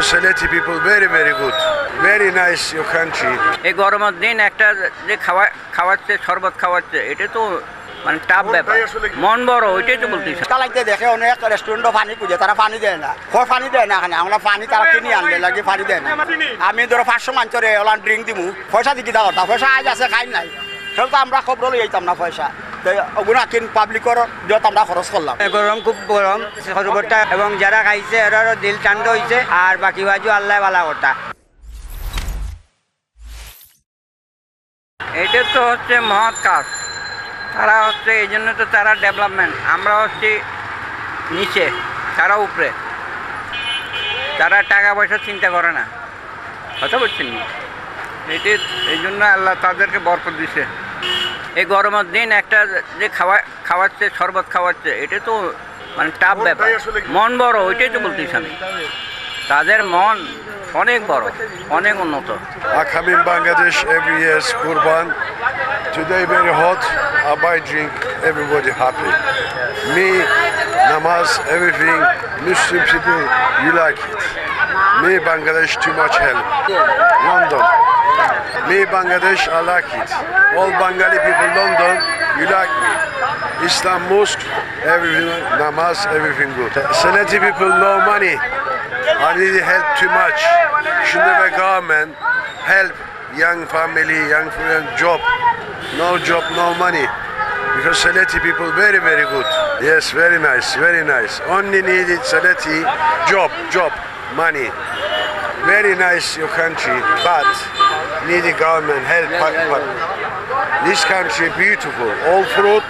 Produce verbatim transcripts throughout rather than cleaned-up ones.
Sylheti people very, very good. Very nice your country. এই গরমের দিন একটা যে খাওয়া খাওয়াচ্ছে, শরবত খাওয়াচ্ছে, এটা তো মানে টাফ ব্যাপার। মন বড়, ওইটাই তো বলতেছি। কালাইতে দেখে অনেক রেস্টুরেন্টও পানি খুঁজে, তারা পানি দেয় না। কয় পানি দেয় না এখানে, আমরা পানি তারা কিনে আনলে লাগে পানি দেয় না। আমি ধরো পাঁচশো মাঞ্চরে ওলান ড্রিঙ্ক দিমু, পয়সা দিয়ে কিতা করতা? পয়সা আজ আছে, খাই নাই। সেটা তো আমরা খবর লই যাইতাম না পয়সা। তো ওগুলো কিন পাবলিকর যত আমরা খরচ করলাম। গরম, খুব গরম, শরবতটা এবং যারা খাইছে এরারও দিল ঠান্ডা হইছে, আর বাকি বাজু আল্লাহ ভালা কথা। এটা তো হচ্ছে মহৎ কাজ। তারা হচ্ছে, এই জন্য তো তারা ডেভেলপমেন্ট, আমরা হচ্ছে নিচে, তারা উপরে। তারা টাকা পয়সা চিন্তা করে না, কথা বলছেন না? এটা, এই জন্য আল্লাহ তাদেরকে বরকত দিছে। এই গরমের দিন একটা যে খাওয়া খাওয়াচ্ছে, শরবত খাওয়াচ্ছে, এটা তো মানে টাফ ব্যাপার। মন বড়, ওইটাই তো বলতেছি আমি। তাদের মন অনেক বড়, অনেক উন্নত। I come in Bangladesh every year, Kurban. Today very hot, I buy drink, everybody happy. Me, namaz, everything, Muslim people, you like it. Me, Bangladesh, too much help. London. Me, Bangladesh, I like it. All Bengali people, London, you like me. Islam mosque, everything, namaz, everything good. Sylheti people, no money. I need help too much. Should have a government help young family, young, young job. No job, no money. Because Sylheti people very, very good. Yes, very nice, very nice. Only needed Sylheti job, job, money. Very nice your country, but need the government help. But, but this country beautiful, all fruit,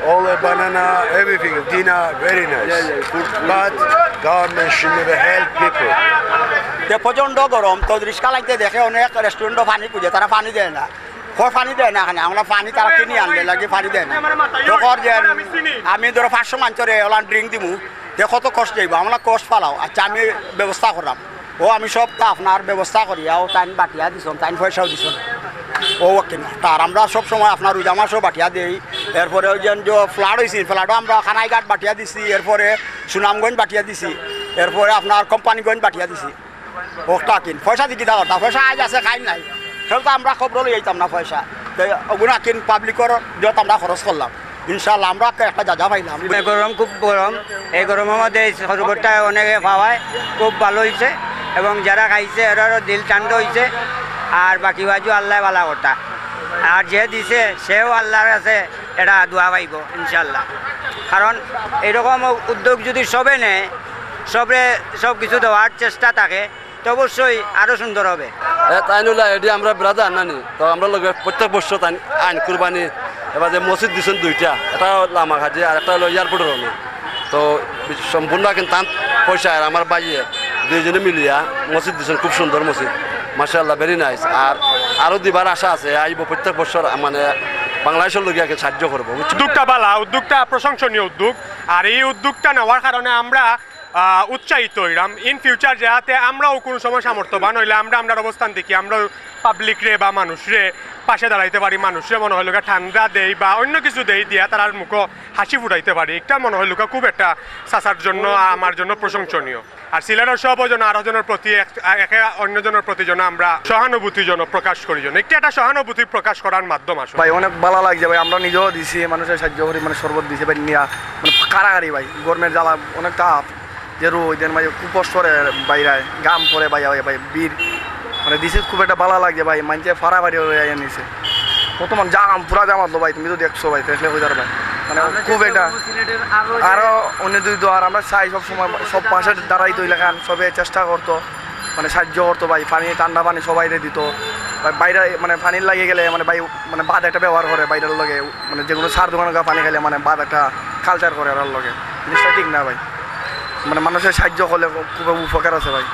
all the banana, everything, dinner, very nice. But government should never help people. যে প্রচণ্ড গরম, তো রিক্সা লাইতে দেখে অনেক রেস্টুরেন্টও পানি খুঁজে, তারা পানি দেয় না। কয় পানি দেয় না এখানে, আমরা পানি তারা কিনে আনলে লাগে পানি দেয় না। তো কর যে আমি ধরো পাঁচশো মাঞ্চরে ওলান ড্রিঙ্ক দিমু, তে কত কষ্ট যাইব, আমরা কষ্ট পালাও। আচ্ছা, আমি ব্যবস্থা করলাম, ও আমি সব তো আপনার ব্যবস্থা করি, ও তাইন বাটিয়া দিছন, তাইন পয়সাও দিছন, ও কিনা। তার আমরা সব সময় আপনার রোজা মাসও বাটিয়া দেই, এরপরে ওই যে যে ফ্লাড হয়েছি, ফ্লাডও আমরা খানাইঘাট বাটিয়া দিছি, এরপরে সুনামগঞ্জ বাটিয়া দিছি, এরপরে আপনার কোম্পানিগঞ্জ বাটিয়া দিছি। ওটা কিন, পয়সা দি কিতা করতা? পয়সা আজ আছে, খাই নাই। সেটা তো আমরা খবর লই যাইতাম না পয়সা। তো ওগুলো কিন পাবলিকর যত আমরা খরচ করলাম, ইনশাআল্লাহ আমরা একটা যা যা পাইলাম। গরম, খুব গরম। এই গরমের মধ্যে এই শরবতটা অনেকে পাওয়ায়, খুব ভালো হইছে। এবং যারা খাইছে, এরারও দিল ঠান্ডা হইছে। আর বাকি বাজু আল্লাহ ভালা কথা। আর যে দিছে, সেও আল্লাহর কাছে এটা দোয়া পাইব, ইনশাআল্লাহ। কারণ এরকম উদ্যোগ যদি সবে নেয়, সবরে সব কিছু দেওয়ার চেষ্টা থাকে, তো অবশ্যই আরো সুন্দর হবে। এ, তাইন হইলা এডি আমরা ব্রাদার নানি, তো আমরা লগে প্রত্যেক বছর তাইন আইন কুরবানি, এবার যে মসজিদ দিছেন দুইটা, একটা লামা খাজি আর একটা হলো এয়ারপোর্টের ওখানে। তো সম্পূর্ণ কিন্তু তান পয়সা আর আমার ভাইয়ে দুইজনে মিলিয়া মসজিদ দিছেন, খুব সুন্দর মসজিদ, মাশাআল্লাহ, ভেরি নাইস। আর আরো দিবার আশা আছে, আইব প্রত্যেক বছর, মানে বাংলাদেশের লগে সাহায্য করবো, বুঝছো? উদ্যোগটা ভালা, উদ্যোগটা প্রশংসনীয় উদ্যোগ। আর এই উদ্যোগটা নেওয়ার কারণে আমরা আহ, উৎসাহিত হইলাম। In future যাতে আমরাও কোনো সময় সামর্থ্যবান হইলে আমরা আমরার অবস্থান দেখি, আমরাও পাবলিকরে বা মানুষরে পাশে দাঁড়াইতে পারি, মানুষরে মনে হইল গিয়া ঠান্ডা দেই বা অন্য কিছু দেই দিয়া তারার মুখো হাসি ফুটাইতে পারি, এটা মনে হইল গিয়া খুব একটা চাচার জন্য, আমার জন্য প্রশংসনীয়। আর সিলেটের সব জন আরো জনের প্রতি এক-, একে অন্যজনের প্রতি যেন আমরা সহানুভূতি যেন প্রকাশ করি, যেন একটি একটা সহানুভূতি প্রকাশ করার মাধ্যম আসলে। ভাই, অনেক ভালা লাগছে ভাই, আমরা নিজেও দিছি, মানুষের সাহায্য করি, মানে শরবত দিছে ভাই, নিয়া মানে কারাকারি ভাই, গরমের জ্বালা অনেক তাপ, যে রোদ, এর মাঝে খুব কষ্ট করে বাইরে, ঘাম পড়ে ভাই, ভাই, ভাই, বীর, মানে দিছি, খুব একটা ভালা লাগছে ভাই, মানছে ফাড়াফাড়ি হয়ে আইয়া নিছে। বর্তমান জাম, পুরা জাম আসলো ভাই, তুমি তো দেখছো ভাই, দেখলে হয়ে যাবে ভাই, মানে আমরা খুব চেষ্টা একটা করবো সিলেটের আরো যে আরো অন্য দুই দোয়ার আমরা চাই সব সময় সব পাশে দাঁড়াইতো এলাকান, সবে চেষ্টা করতো, মানে সাহায্য করতো ভাই, পানি, ঠান্ডা পানি সবাইরে দিত ভাই। বাইরে মানে পানির লাগে গেলে মানে ভাই, মানে বাদ একটা ব্যবহার করে বাইরের লগে, মানে যে কোনো চার দোকানে গিয়া পানি খাইলে মানে বাদ একটা কালচার করে আর লগে, জিনিসটা ঠিক না ভাই। মানে মানুষের সাহায্য করলে খুব উপকার আছে ভাই।